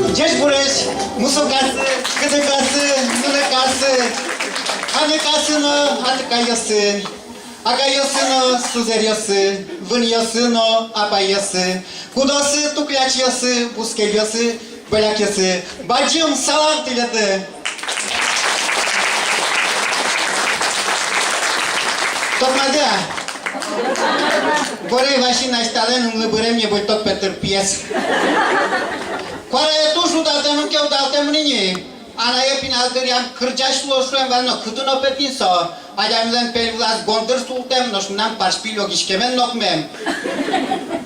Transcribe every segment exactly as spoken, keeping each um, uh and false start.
Ӟечбуресь, мусокасы, кыдыкосы, нылыкосы, аныкосы но атыкайёсы, агайёсы но сузэръёсы, вынъёсы но апайёсы, кудъёсы, туклячъёсы, бускельёсы, бӧлякъёсы. Бадӟым салам тӥледлы! Тодмады-а? Горей Васин асьтэлэн «Ымлы бырем» небыльток Петыр пьеса. Куарае туж удалтэмын ке, удалтэмын ини. Анае пинал дыръям кырӟась луоз шуэм вал но, кытын, опять, ини со. Адямилэн пель вылаз гондыр султэм, нош мынам парсь пи лёгиськемен но ӧкмем.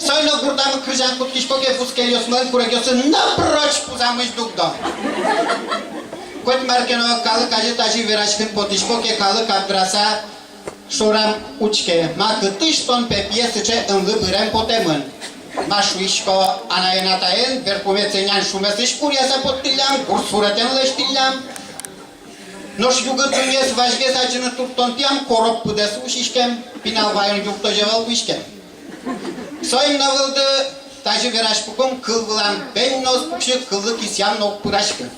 Соин но гуртамы кырӟан кутскисько ке, бускельёсмылэн курегъёссы напрочь пузамысь дугдо. Коть мар ке но, калык азе тазьы вераськыны потӥсько ке, калык абдраса шорам учке: «Ма, кытысь тон, пе, пие, сыӵе ымлы бырем потэмын?» Ма, шуисько, анаен-атаен, берпуметӥ нянь шумесысь куръяса поттӥллям, гур суретэн лэсьтӥллям. Нош югыт дуннеез вазьгес адӟыны турттонтӥям короб пыдэс усиськем, пинал ваён юрттоз ӧвӧл луиськем. Соин но, вылды, тазьы вераськыкум, кыл вылам бен но уз пуксьы, кыллы кисыям но уг пыраськы.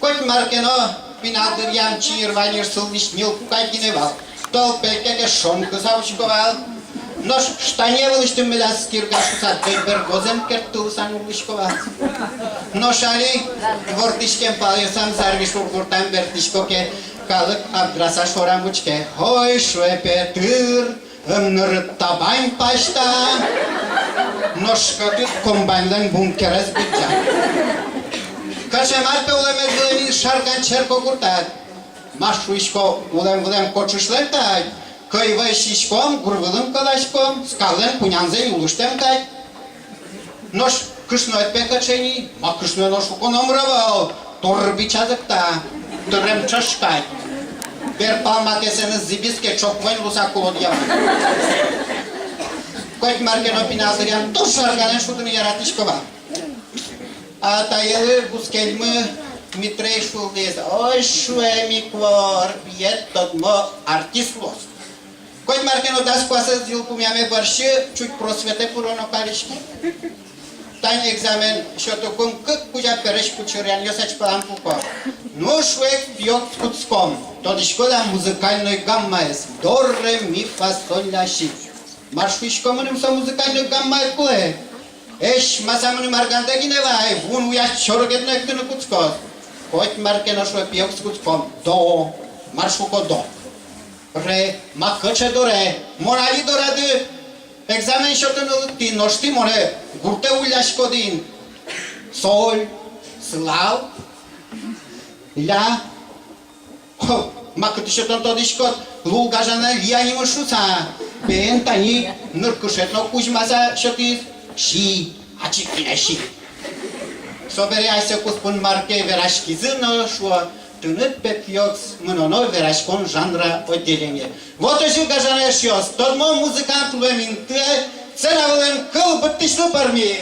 Коть мар ке но, пинал дыръям чиыр-ваньыр сылӥсь ньылпу кадь гинэ вал. Тол пельке ке, шонкыса учко вал. Нош штане вылысьтым медаз кирга шуса, дӧдьбергозэн керттылыса нюллӥсько вал. Нош али вордӥськем палъёсам Зарвишур гуртам бертӥсько ке, калык абдраса шорам учке: «Ой, — шуэ, — Петыр, ымнырыд табань пасьта, нош скӧтыд комбайнлэн бункерез быдӟа. Кыӵе мар, пе, улэмед вылэм ини Шаркан черкогуртад?» Ма, шуисько, улэм вылэм Кочышлэн кадь, кӧй вӧй сиськом, гур вылын кӧласьком, скаллэн пунянзэ улыштэм кадь. Нош кышноед, пе, кыӵе ини? Ма, кышное но, шуко, номыр ӧвӧл, торбича зыкта, тырем ӵӧж кадь. Бер палматэ сэны зӥбиз ке, ӵок вӧнь луса кулод, яма. Коть мар ке но, пинал дыръям туж Шарканэн шудыны яратӥсько вал. А таелы, бускельмы, Митрей шулдӥз: «Ой, — шуэ, — Миквор, пиед тодмо артист луоз». Коть мар ке но, дас куасэз йылпумъяме бӧрсьы чуть просветэ пыроно кариськи. Тань экзамен сётыкум, кык кузя пересь кучыръянъёс азьпалан пуко. «Ну, — шуэ, — пиёк, кутском. Тодӥськод-а музыкальной гаммаез? До, ре, ми, фа, соль, ля, си». Ма, шуисько, мыным со музыкальной гаммаед кулэ. Эшмаса мыным аргандэ гинэ вай, вуын уясь чорыгед но эктыны кутскоз. Коть мар ке но, шуэ, пиёк, кутском. До. Ма, шуко, до. Ре. Ма, кыӵе до, ре? Мон али дорады экзамен сётыны лыктӥ, нош тӥ монэ гуртэ улляськоды ини. Соль. Сылал. Ля. Хо, ма, кытысь тон тодӥськод лул гажанлэн ля нимыз шуса? Бен, тани ныркышед но кузьмаса сётӥз. Си, ачид гинэ си. Собере асьсэ куспын мар ке вераськизы но, шуо: «Тыныд, пе, пиёк, мыноно вераськон жанра отделение». Вот озьы, гажано эшъёс, тодмо музыкант луэм интые сцена вылын кыл быдтӥсьлы пӧрмиз.